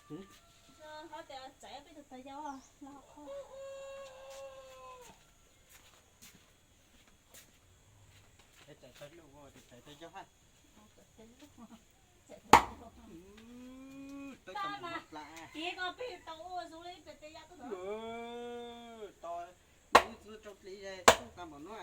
Ho tias txais peb tus tag yau los qhov. Txais tag yau, txais tag yau ha. Tag mas, ces koj peb tau ua zoo li peb tej yau tuaj. Tau, ib txwv rau plis tau npaum no.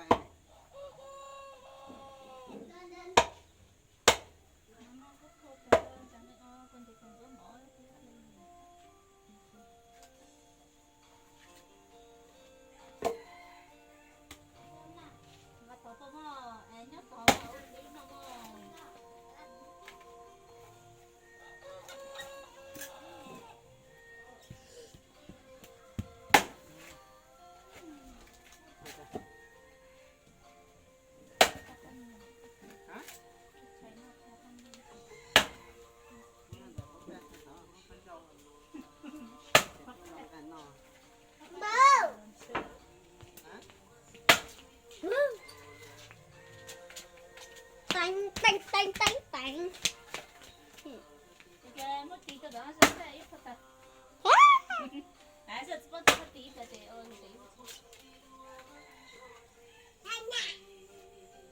Teeb teeb teeb teeb teeb.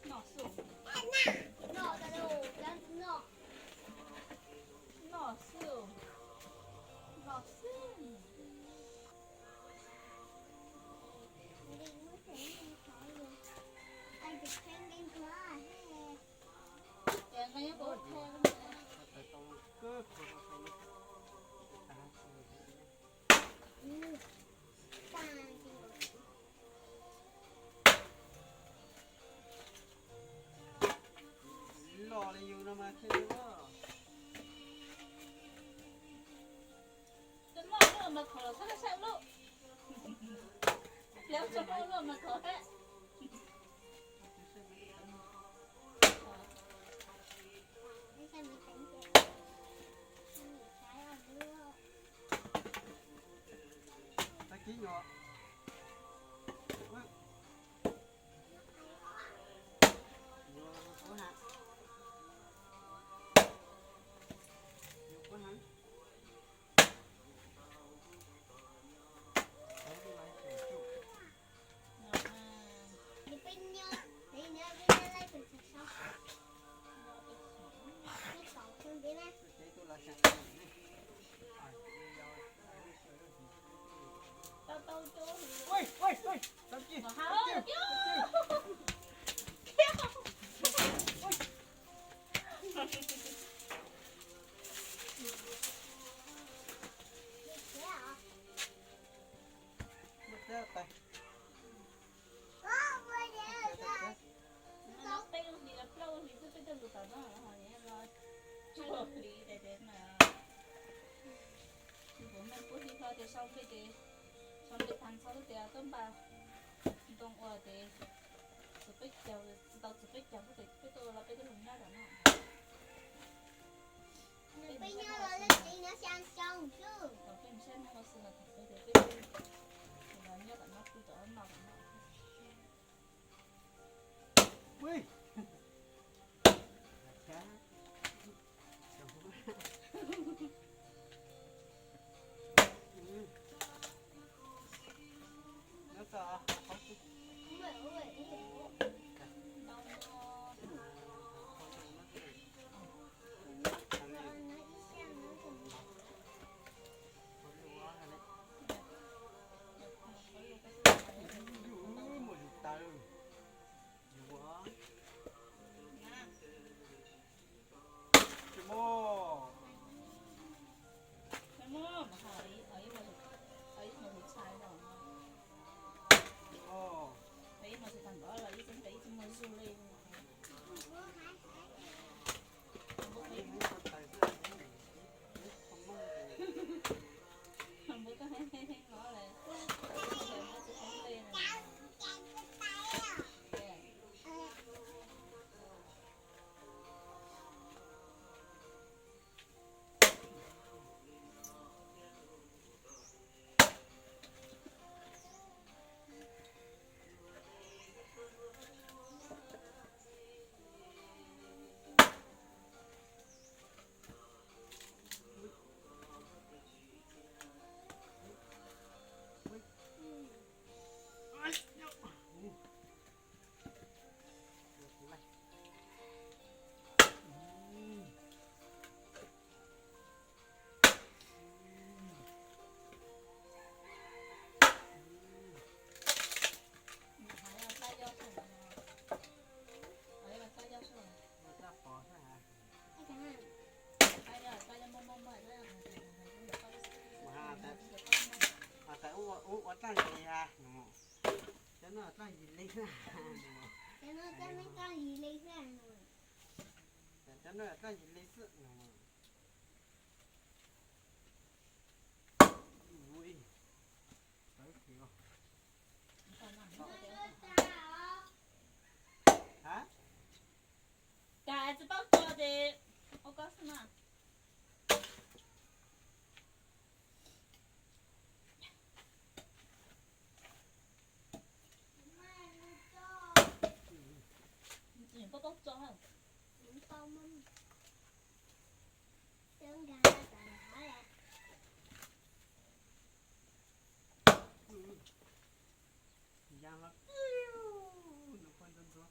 Noj xwb. Noj xwb. Noj xwb. Los li yus no mas thiaj li. Tsis muaj lub mas khov los txhob saib lub. Lawv tsis muaj lub mas khov thiab. Tag kis nyuam. Nyuam qhuav heev. Nyuam qhuav heev. Peb lub hlis los plaub lub hlis xwb peb tuaj lug tom no ho los cuaj hlis tes tes na. Kuv meem puab hli hlo tes sau npe tes, sau npe tag txhob tias tuaj npaj ntoo ua tes txug peb caug, tsis tau txug peb caug xwb tes peb tuaj ua los peb tuaj lug nyob tom no. Peb nyob los leej txiv no xya xyoo xwb. Peb saib nyob no xwb no tes peb, peb los nyob tom no pw tom no tom no. Mus zus taw, zus ua. Ua txaaj zis ha, cov no txaaj zis li xwb. Cov no txaaj zis li xwb. Cas tsis paub tso ces ua koj xwb na. Koj paub tso. Yaa los nws poj ntxuav ntxuav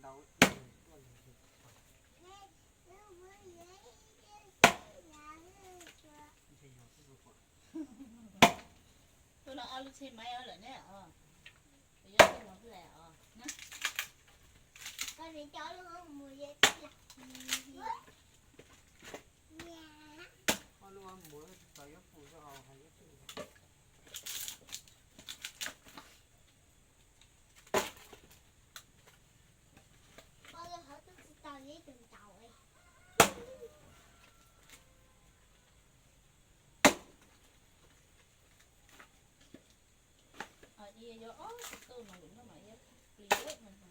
los. Tus no ob lub tsheb maiv lawm ne os. Yuav tsis los lawm os. Koj tsis coj lub mus, yuav tsis los. Ob lub mus tsis tau yuav pum rau hauv hais yuav tsis los. Ob lub hauv twb tsis tau yuav ib tug ntaus li. Yuav ob tug tuj no lwm hnub mas yuav plis lawm no.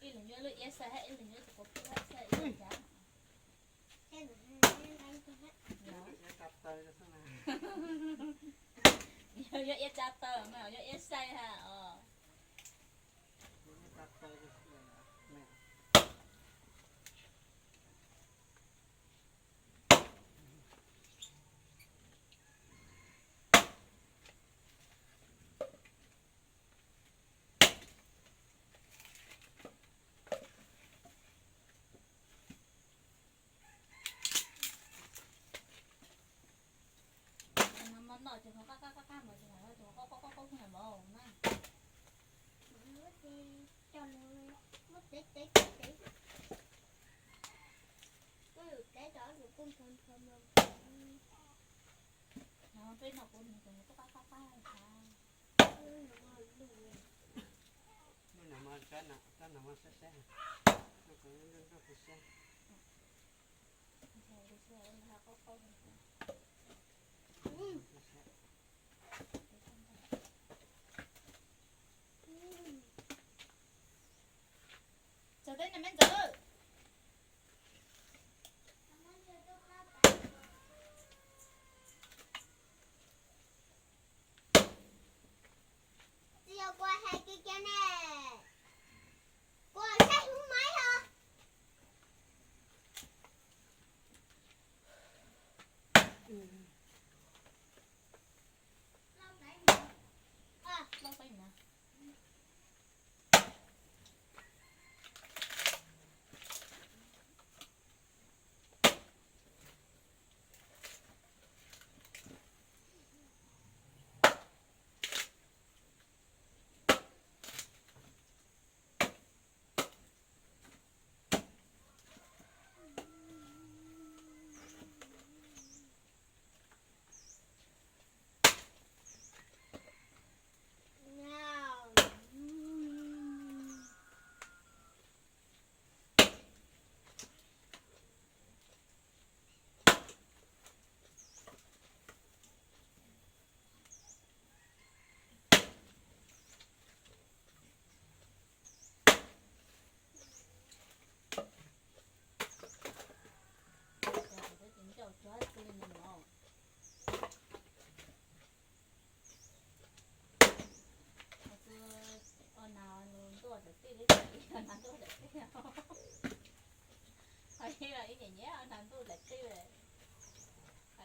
Ib leeg yuav lub iab xaij hab ib leeg yuav tus quav pub hab xaij ib leeg cas. Yuav iab tsa taw mas yuav iab xaij hab os. Noj ces qab qab qab qab mas ces qab qab qab qab qab na. Coj muab tev tev tev tev. Kuj yus tev cov lus kuj nthos nthos mas. No peb noj kuv nws tus qab qab qab qab. Lub no mas saib saib, lub no mas saib saib. Txog teb no me ntxawm. Tsis yog kuv hais kiag kiag ne, kuv saib hub maiv os.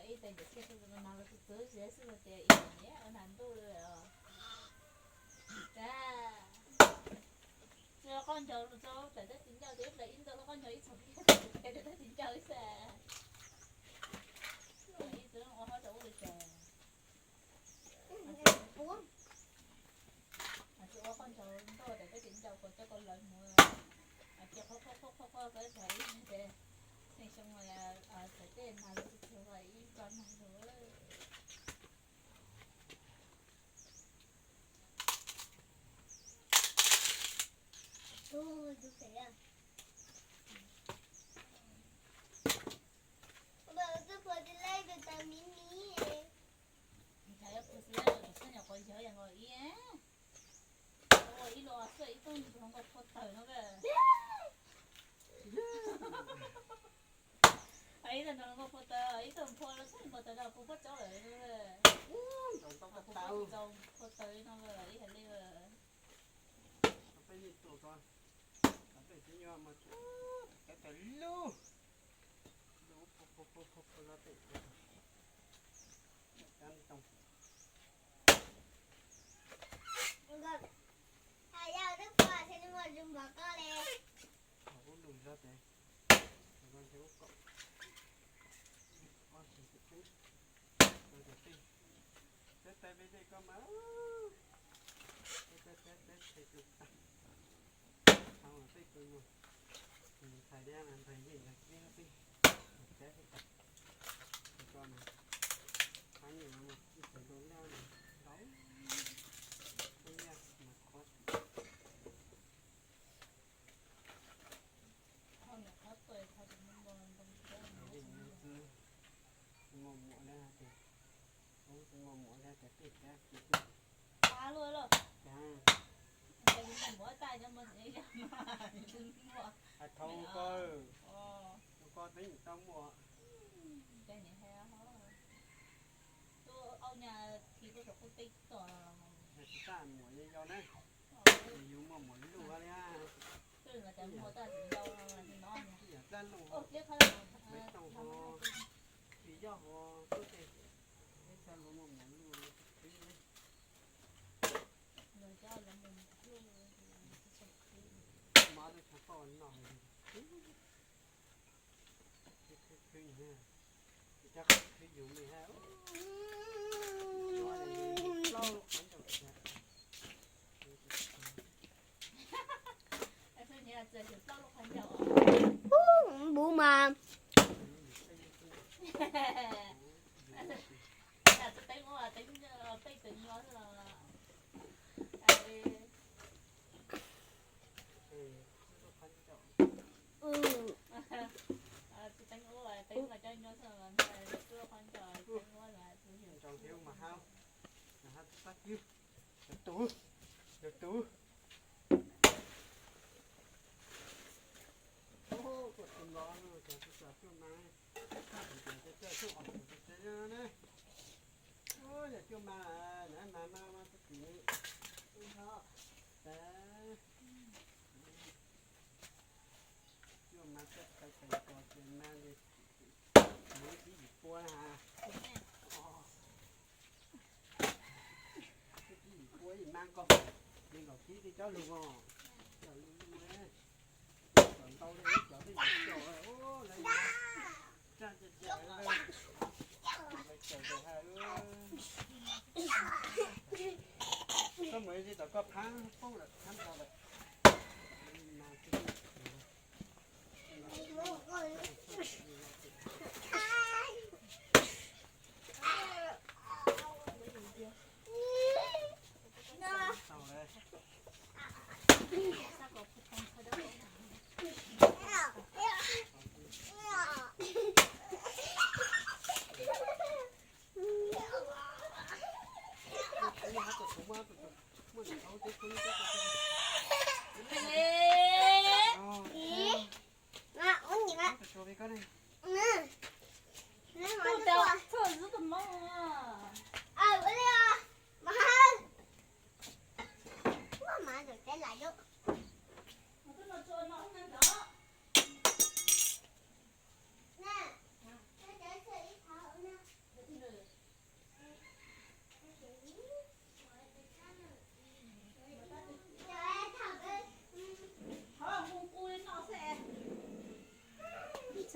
Ib tais ncaws tshiab no los txwv txwv xwb los tias ib tais ncaws ua nag ntuj li os. Tsis qoj ncaug los tso plam teb tsis ncauj, ces ib pliag ib ntuj los qoj ncaug ib txhom peb teb tsis ncauj xwb. Ib txwv ua hauj lwm ua li cas. Tsis ua qoj ncaug ntuj plam teb tsis ncauj, kuv coj koj lawv mus cia qhuav qhuav qhuav qhuav qhuav koj txog ib ces xyoo xyoo txawm tej nag los txwv txwv ib nplooj nag lug. Ntshai yuav pw xwb, tus xub nyuam qhuav yog yog ib, ua ib los xwb ib tug nrog nkauj phua tawg no. Ib tug nrog nkauj phua tawg, ib tug phua los xwb nkauj tawg no kuv puab tsob lawm. Kuv puab tsob phua tawg no ib yam li. Peb yeej tuaj ko, peb tib nyuag mas kav tawg lug, lug phu phu phu phu los peb cab too. Yog twb pom ces nws ua zoo npaum ko li. Ub lug zog tes, ub kaum, ob tsis tub, tub tub tij, teb teb peb zej koj mas, teb teb teb teb teb tug tag, thaum peb pw mus, ntxhais dab ntxhais yeej ntxhais kib peb, teb peb tag, koj mas, qab nyuam mas ib txhais dua laj mas laus, ub yaj mas qhuav. Muaj muam li hais tias, muaj muam li hais tias peb cab kiag. Cas, cas muaj muam tas cov muaj yog hais thaum ko, ko peb nyuam tau muam. Tus au nyas thim rau saum qub teb tod, yog tsis tas muam yau yau na, yus muaj muam luj li, ib yam dlab luj, me tooj ho, tsis yog ho tub tej, peb txhaj muaj muam luj li. Mov rau tshav poj no, khwv khwv, cov qhov khwv yus me hab, plaub lub qhov ncauj. Npum mas. Yog tus, yog tus. Ub, kuv tus no no, cov tsis tau cuaj mas, cov tsis tau cuaj os, cov tsis tau na. Ub, yog cuaj mas, na mas mas mas tub txiv. Cuaj mas txawj tau tau ko ces mas li, mus ib yim pua ha. Ib yim pua ib yim mas ko, li nkaus kib tej cov lug os, cov lug lug, cov ntau li cov tej yim caum, lawv tsaj caum caum, lawv caum caum ha. Koj mus ib tsis tau koj phab poob lawm phab ntau lawm.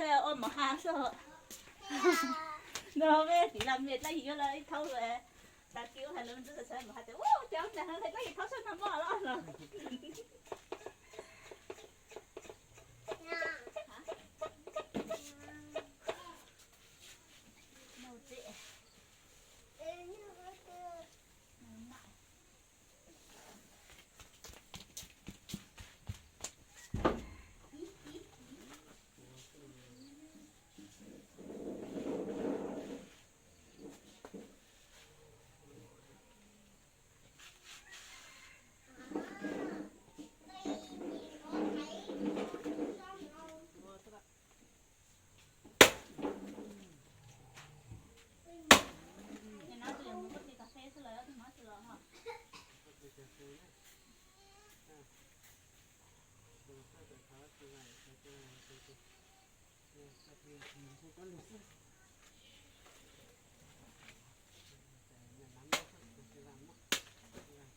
Ua mov ha xwb. No mej tiv las mej dlaab yig yuav lawv ib thaub lawm. Tas kiv ua hais lawv ntxwb txhais mov ha tias ua cas ua cas dlaab yig thaub sab nag maj los no.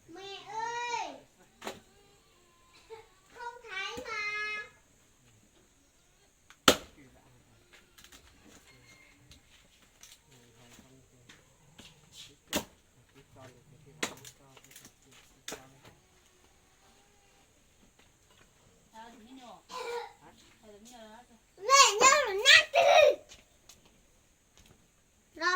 Mẹ ơi, không thấy mà. Mẹ nhớ là nát từ. Lo.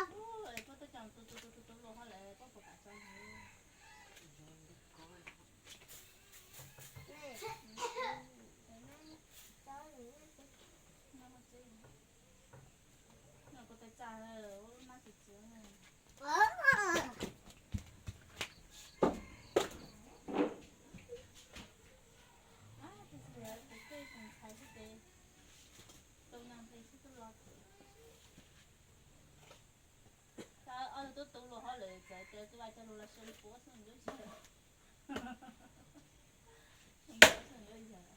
Ob tug tub tu luag hov lawm txawm tias tus vaj coj lug los sib puab xwb ncuab yawg. Ncuab xwb ncuab yawg.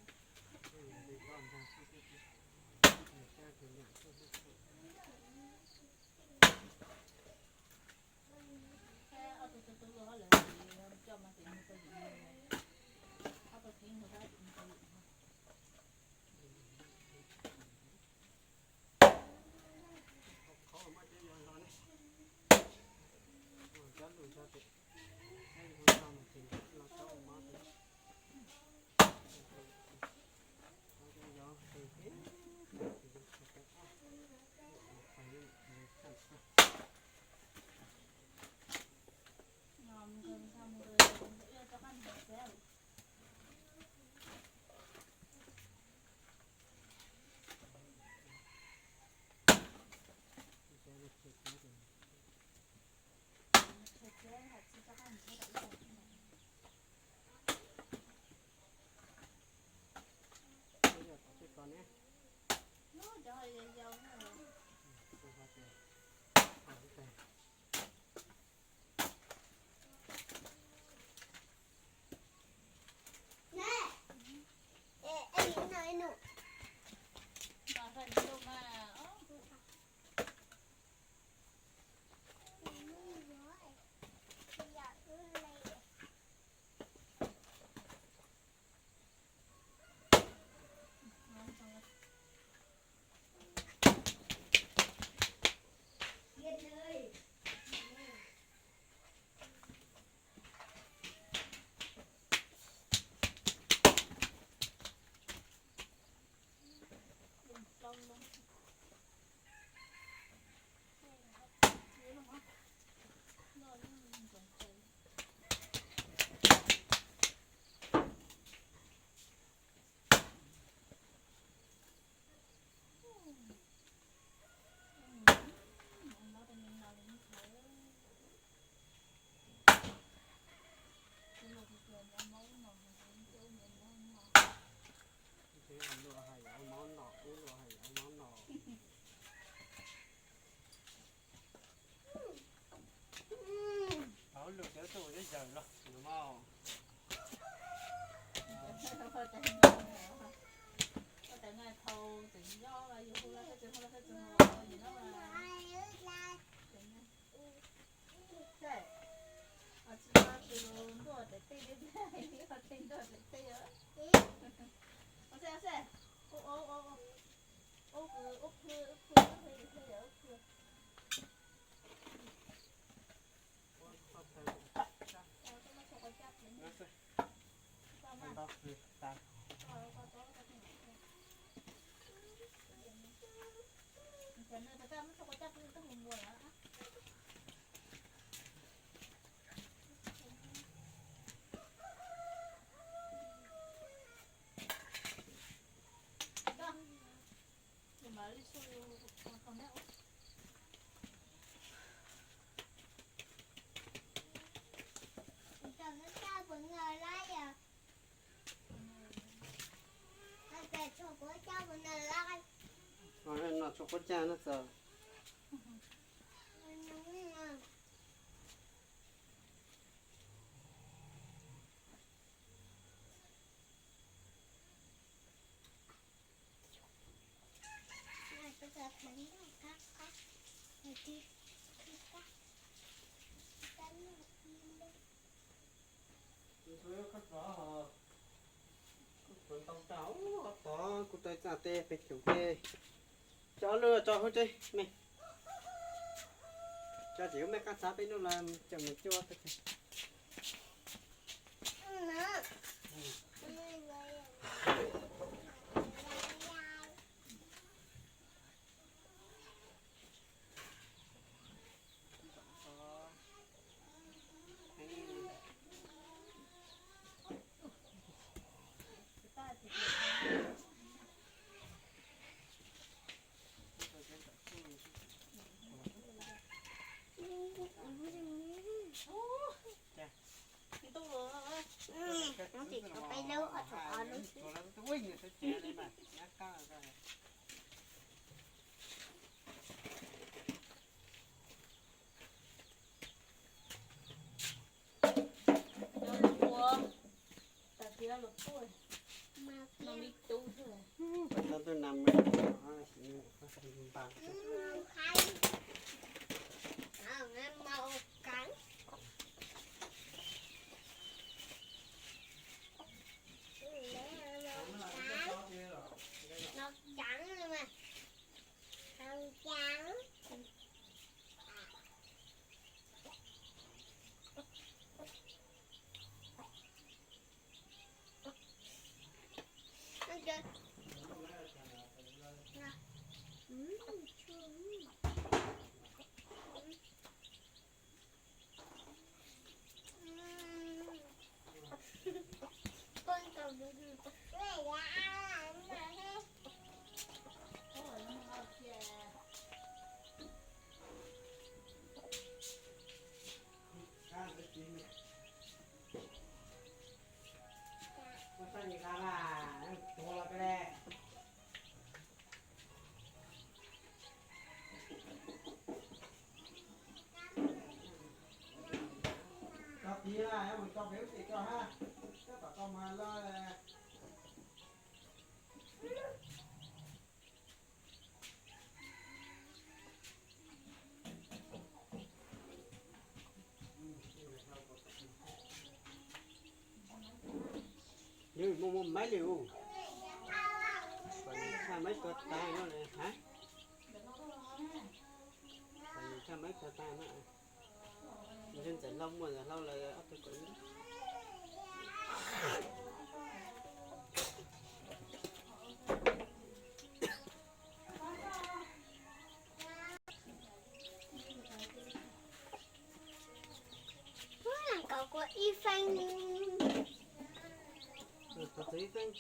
Ob tug tub tu luag hov lawm ces coj mas tes mus tau yim, ob tug theeb mus tau yim. Luag hais yog ua mov nom, ub luag hais yog ua mov nom. Hauv lus cov tuaj ua cov yawg los no mas. Ua No tshuav quab cag no txawm. Kuv tau txaj teb peb xyoos teb, tso lub tso hub tsev me, tso tsis hub me qab xav peb nub los coj mus cuab. Nws muaj muaj maib li us. Tshaj maib tuag tag no hab. Tshaj maib tuag tag no. Ntxawm Hlau muaj Ntxawm Hlau lawv ob tug kom. Kom kuv ib feeb. Kom kuv ib feeb.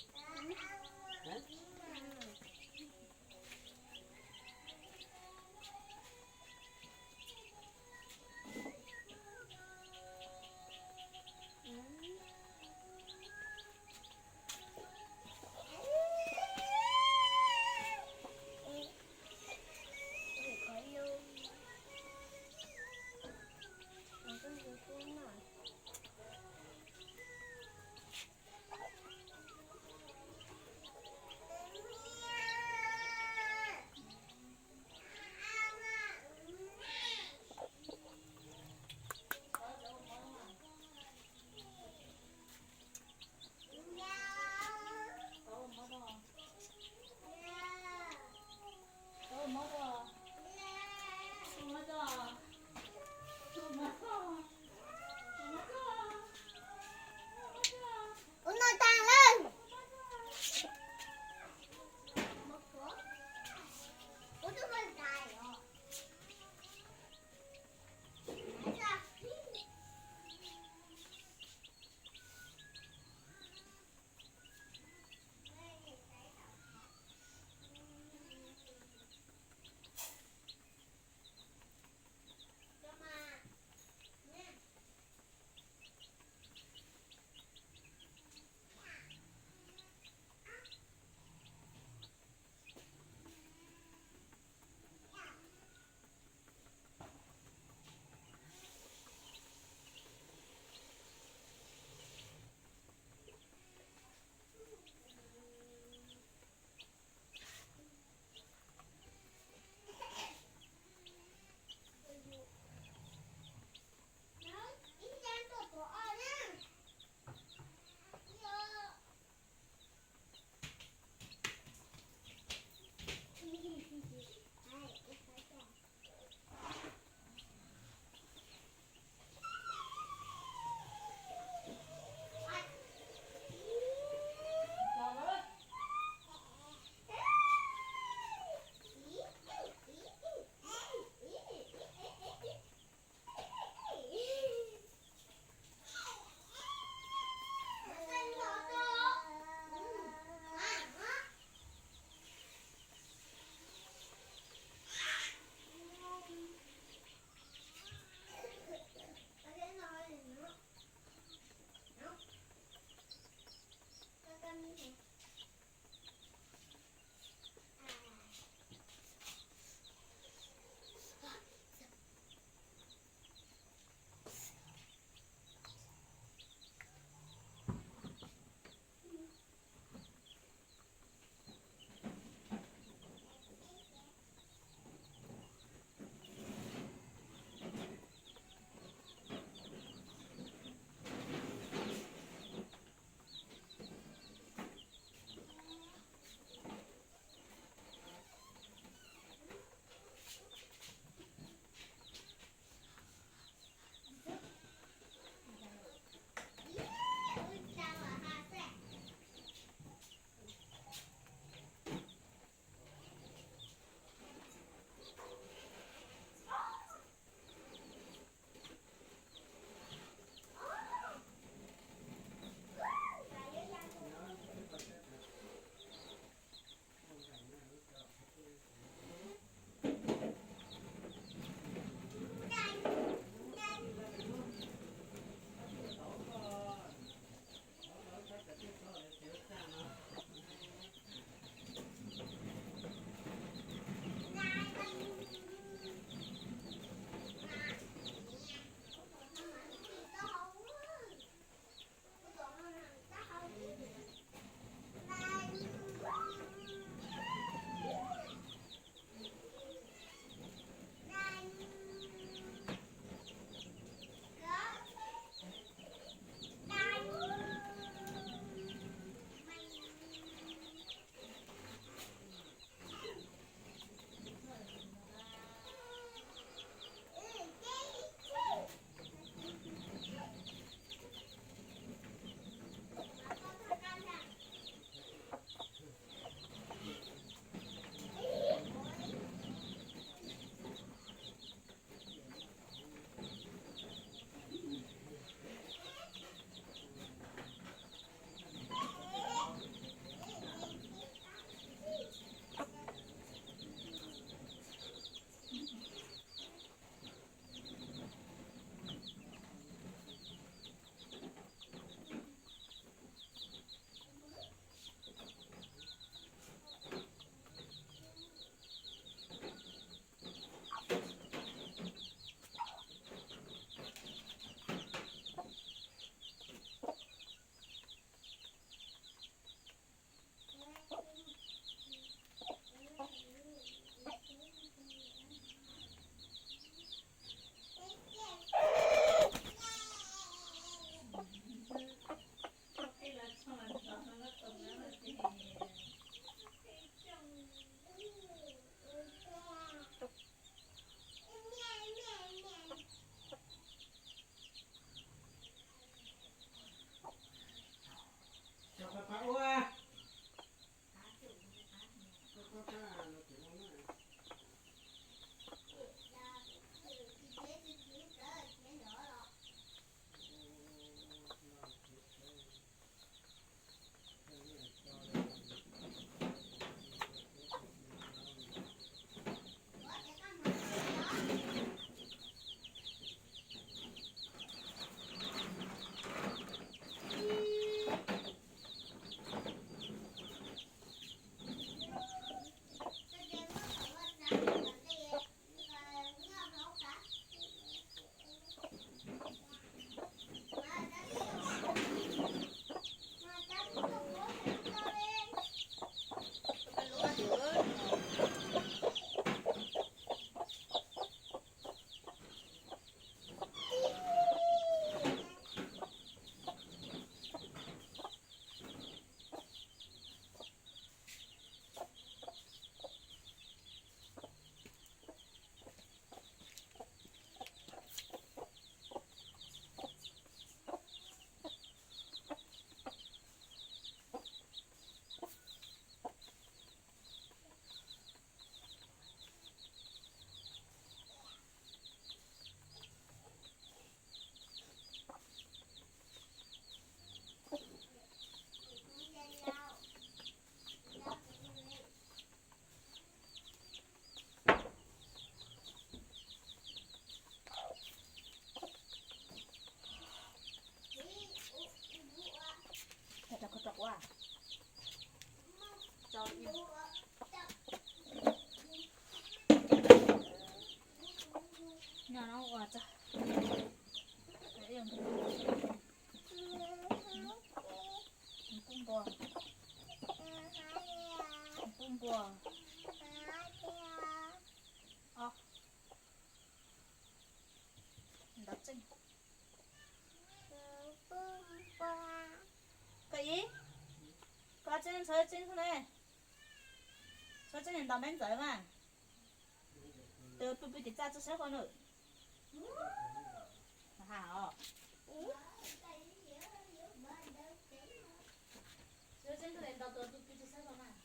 Nyob no ua txog kuj npua, kuj npua. Os, ntawd tseeb. Koj ib, koj tseeb ntxhov tseeb xwb ne. Ntxhov tseeb ntaus neb ntxawm mas. Tus pw pw tim txaj txoj sab hua nws. Ha os. Ntxhov tseeb ntaus tus pw pw tim txaj hua mas.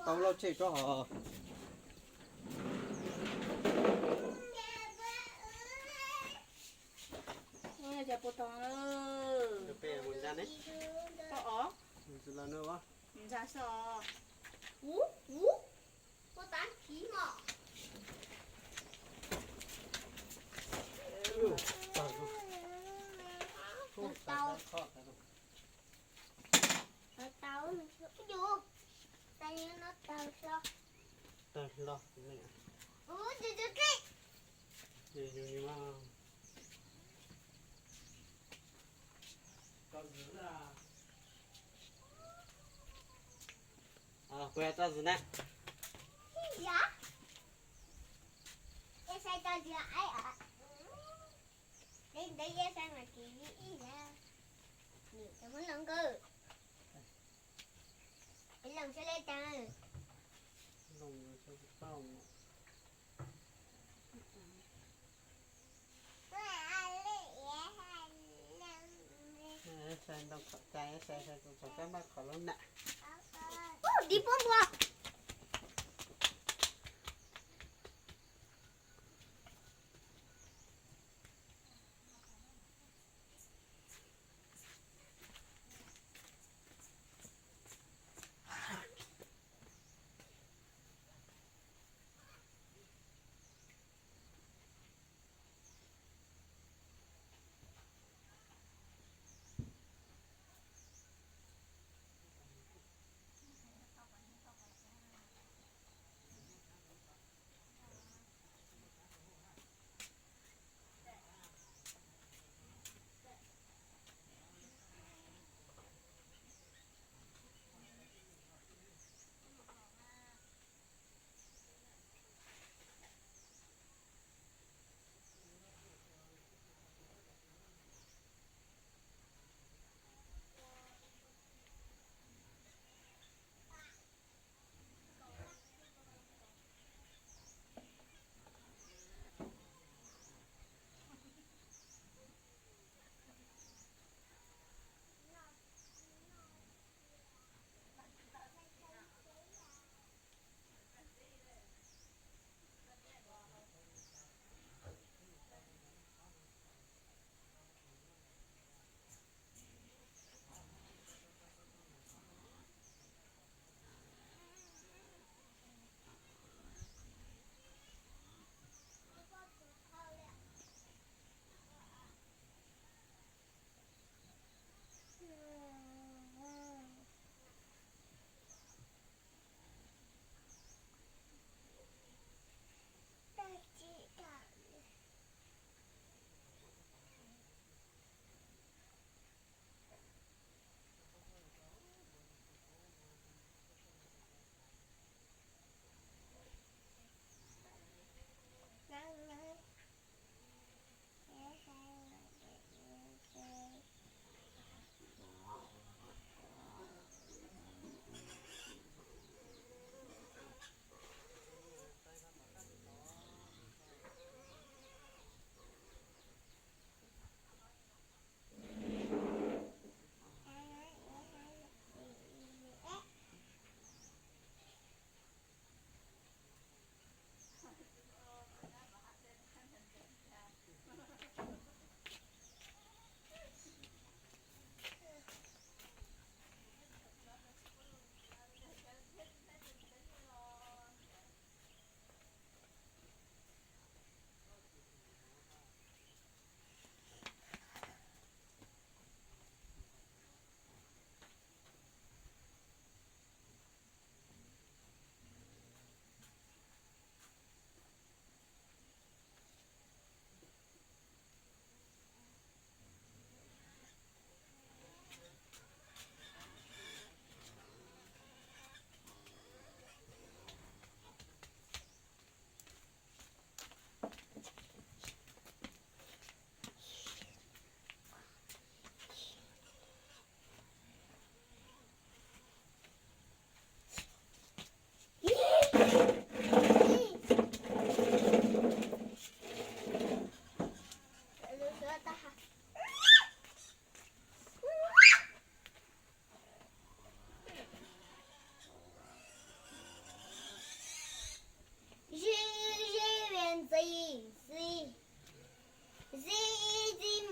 Tau lauj, tshem tso hos. Ua cas puas tau? Tau os. Ntsa xwb os. Ub, ub. Puas tau khiv mos? Tau. Tau, tau, ub yus, tau no tawg hlo. Tawg hlo. Ub, yus, yus, yus, yus. Kuv yog toj zis na. Yog. Es sai tau zis ai os. Li ntawd yog sai mas tsis li ib yam. Nws cov muab loo nkawd. Es loo sab li tas. Sai ntoo qhov cai, sai sai tus qhov cai mas qhov lub nam. Ub, dib puab npua.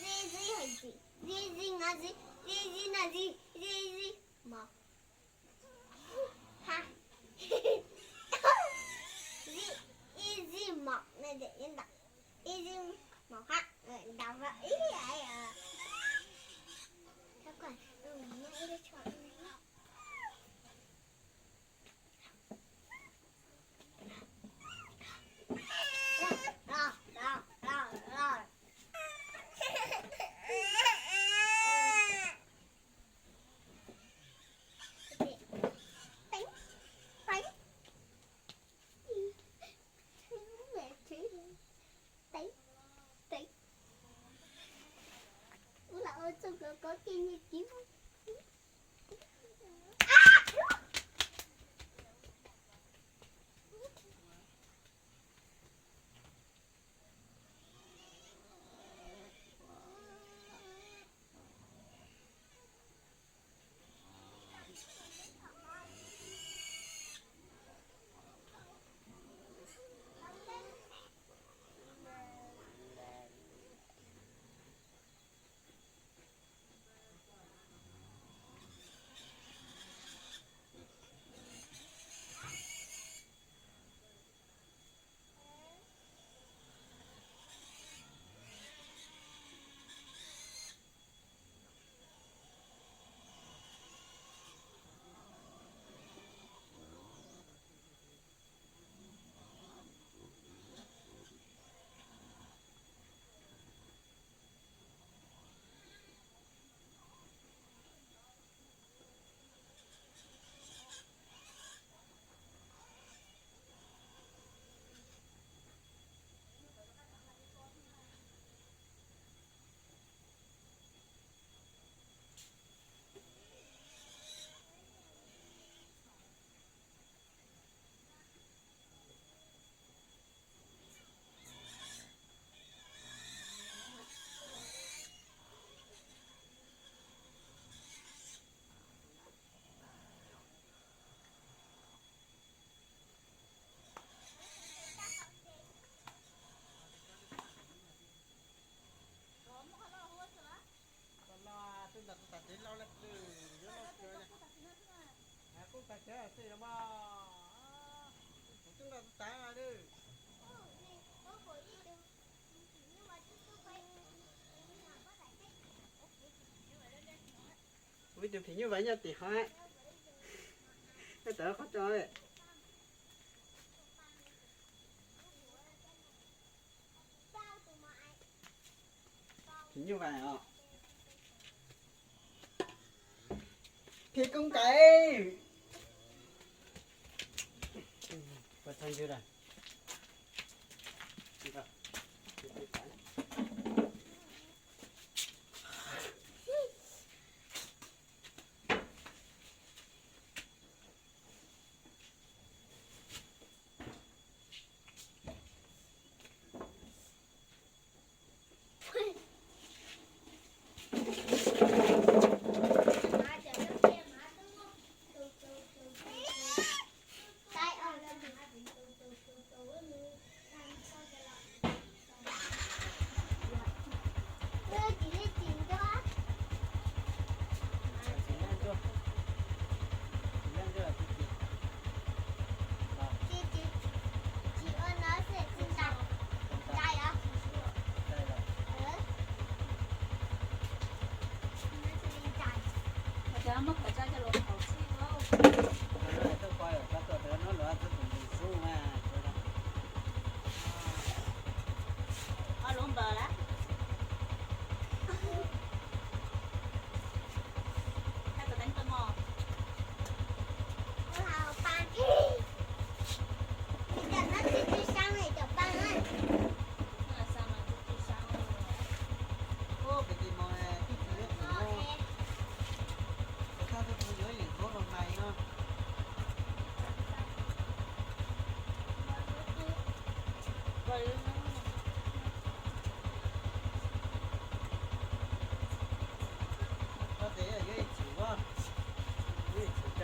Di, di, di, di, di, no, di, di, di, no, di, di, di, màu. Ha. Di, di, di, màu. Này để em đọc. Di, di, màu hắc. Rồi, đọc vào. Ý, ấy à. Các bạn, ừ, nó đi cho em. Ua la ua txog ko ko ke ni kiv. Ib tug phim nyuj vais nyob tim hov, tawm qhov tso. Phim nyuj vais os. Phim koob kais.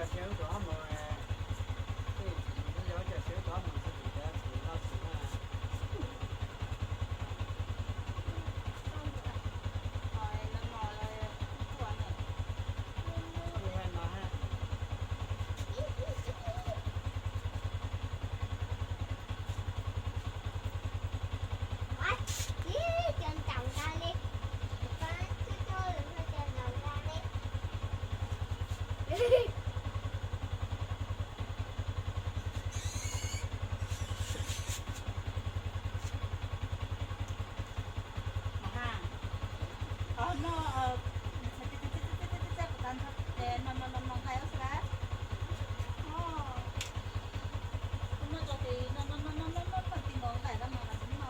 Sawv rov mus, tej tsis mus lub zos ces sawv rov mus txog tim cov txiv loj txiv na.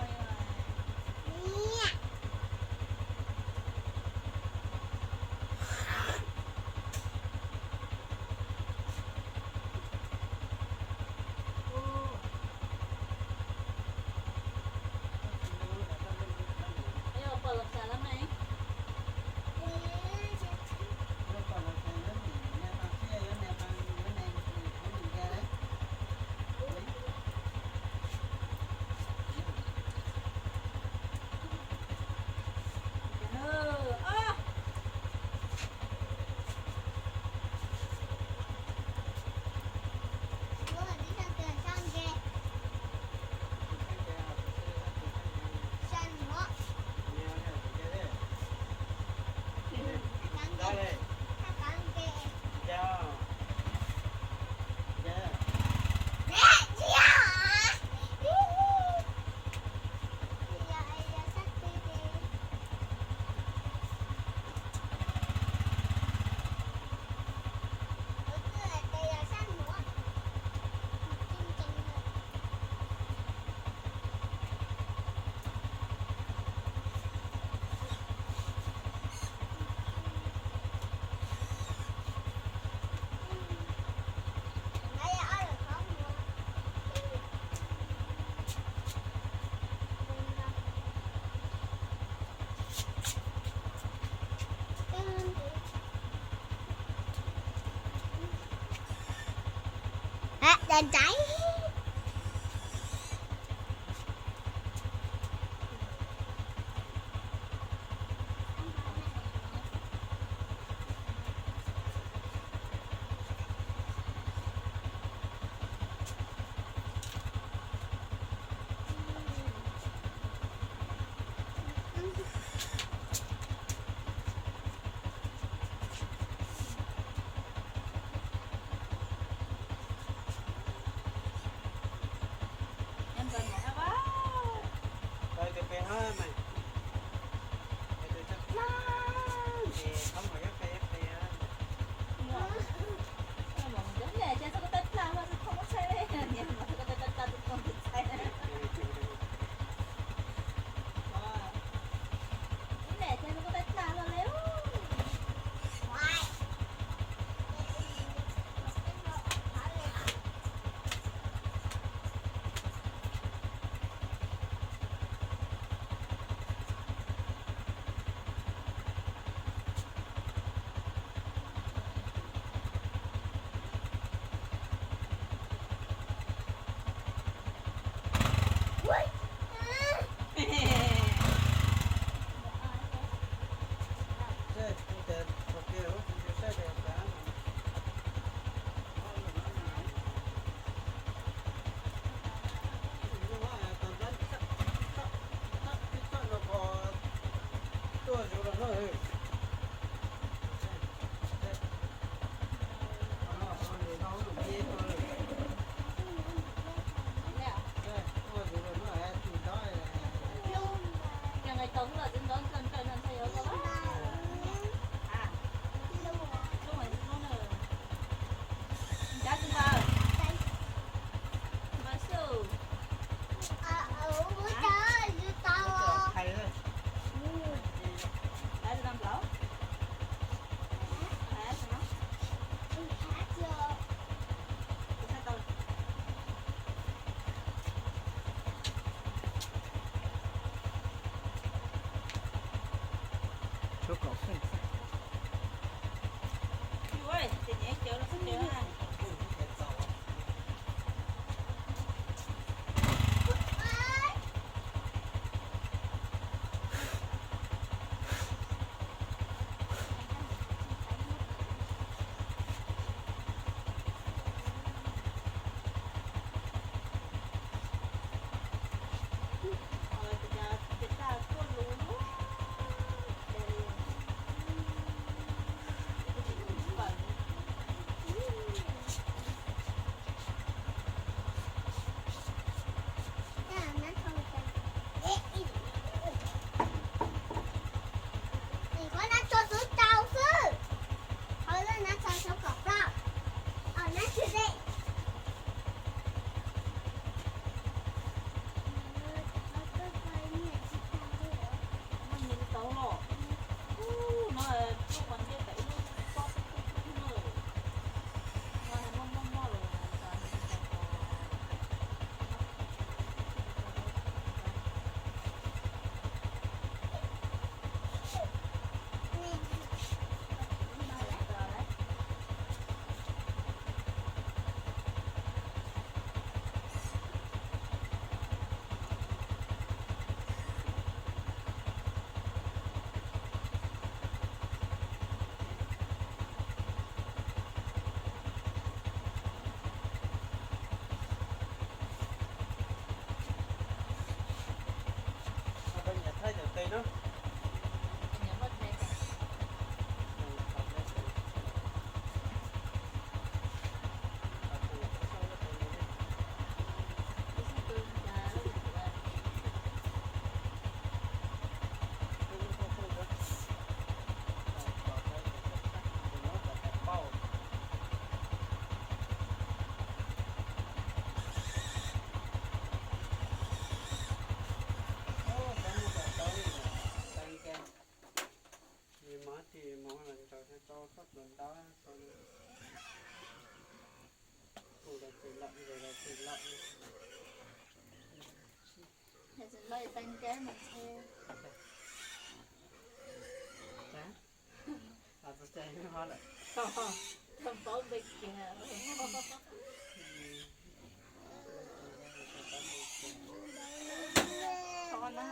Mov tis mov los ntsau thiab tsau txhob pluas ntab, tus los tsis lom, tus los tsis lom. Tsis lom tag nrho mas ntshe. Tus tsev ho lawm. Tau paub npe kiag. Tso na.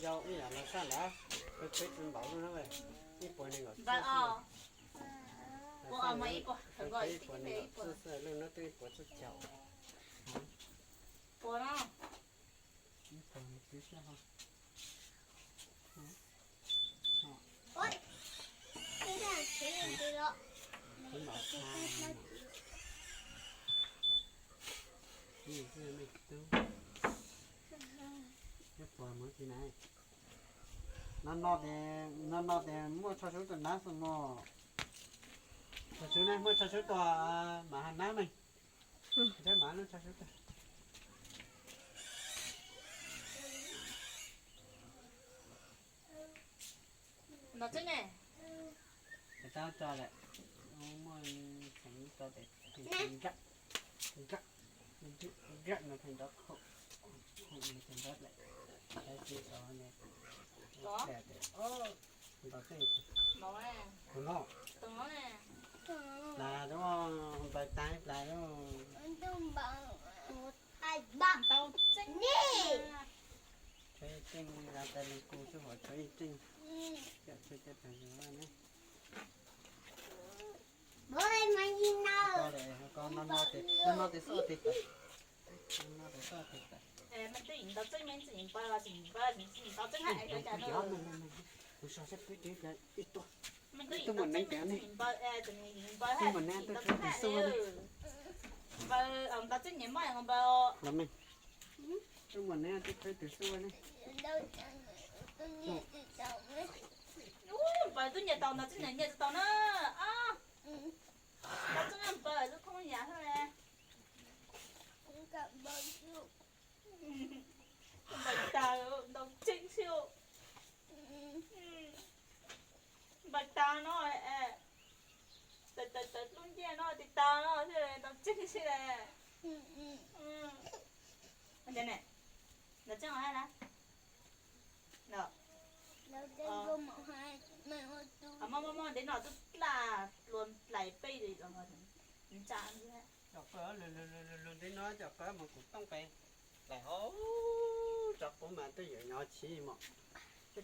Yau ib yam los saj ntawd, peb tsis npaum lub no, ib puas nees nkaum xwb. Ib puas nees nkaum xwb xwb, lub no twb ib puas tsib caug. Ib puas nees nkaum xwb xwb. No no ces, no no ces muaj tsho sub rau nab xwb mog. Tsho sub ne, muaj tsho sub rau mas ha nab ne. Ntshe mas lub tsho sub rau. No tseeb ne. Tab tso lawm, muaj tseev tso tes, nrab, nrab, nrab no pheej nrov khaum, khaum no pheej nrov lawm. Tab sis tso ne, ntaus tseeb. Tus no, tus no ne, plas lub, nplaws tag plas lub. Ntaus tseeb. Tshuav ib tseej, tas leej kuv xwb hos tshuav ib tseej. Coj tshuav cov tas zog ne. Ko no no tes, no no tes xub tes tawm. No no tes xub tes tawm. Kuv so seb peb ib tug muam neeb tiag ne. Tus muam neeb twb qhib tus xub ne. Los me, tus muam neeb twb qhib tus xub ne. Npaws twb nyiam tau, ntaus tseeb nyiam tsis tau na. Ntaus tseeb npaws twb thoob yam xwb. Npaws tas, ntaus tseeb xwb. Npaws tas no, tawm tawm lub ntiaj no tis tas no xwb, ntaus tseeb xwb. Ntaus tseeb os na. Muaj muaj muaj ntev no twb dlaj dlua dlais peb li los ntsa. Cov kawg, lwm ntev no cov kawg mas kuv tooj pes dlais hauv tso quav mas twb yuav nyob chiv mos. Cas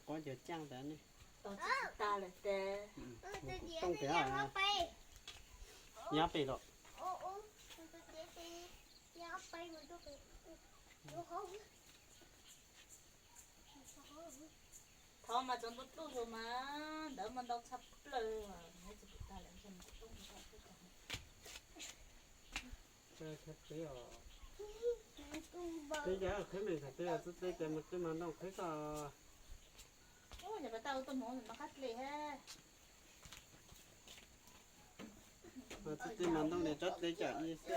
quav yuav caj ntawd ne. Tag lawm tes. Kuv tooj pes, nyob pes los. Thov mas txog ntu dluj zus mas ntawd mas ntau tshaj plaws, neb tsis pum tag lawm ntshe mas kuv tooj tag. Twb yog qhib me ntawd twb yog txwb teb ces mus twb mas ntoo qhib koj. Mas txwb teb mas ntoo li tsob teb cam ib xwb.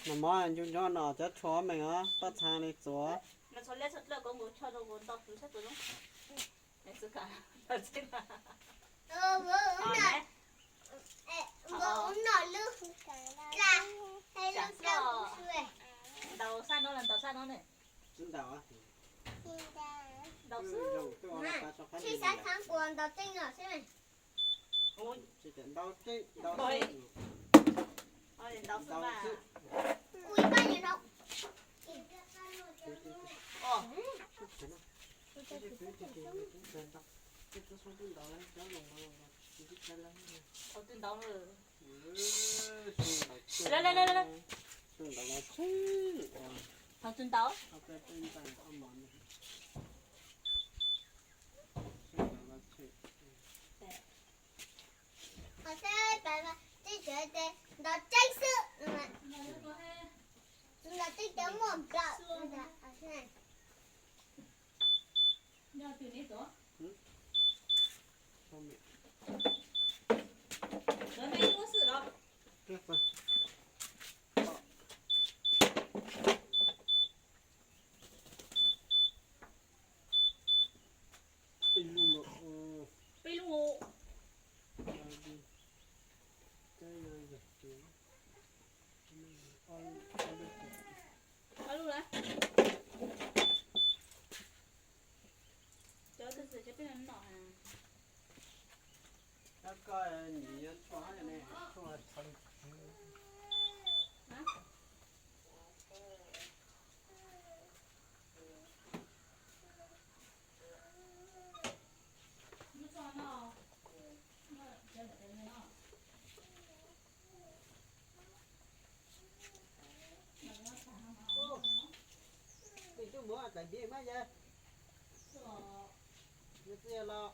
Mas mov ncu nco no cov tshuav meej os, paj txha li txuas. Ntaus sab no, ntaus sab no ne. Tsis ntaus. Ntaus xwb. Tsis xav thab kuv ntaus tseeb los xwb. Ntaus tseeb, ntaus xwb. Ntaus xwb. Ua ib pab nyuag no. Thaum twg ntaus? Thaum twg ntaus? Ho saib tej sawv ces ntaus tseeb xwb. Ntaus tseeb cov muaj nplaum. Peb lub. Ob lub na. Cov txi txiv cov peb no nom. Tus muam tawm ntiv mas yog, nws txiv los.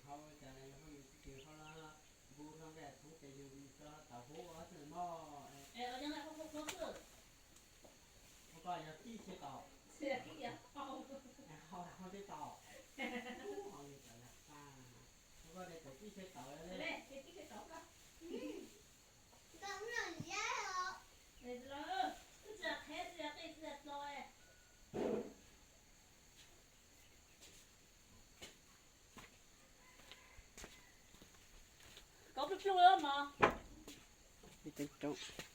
Hau cas yog hau yus tsis hau los npu hlo nqaij txhoov ces yus tau hau ob txwm mog. Ua koj yog tib tsheb tau, hau hau tsheb tau, hau li tawm, ua koj tawm tib tsheb tau le. Hlub mog. Teeb roob.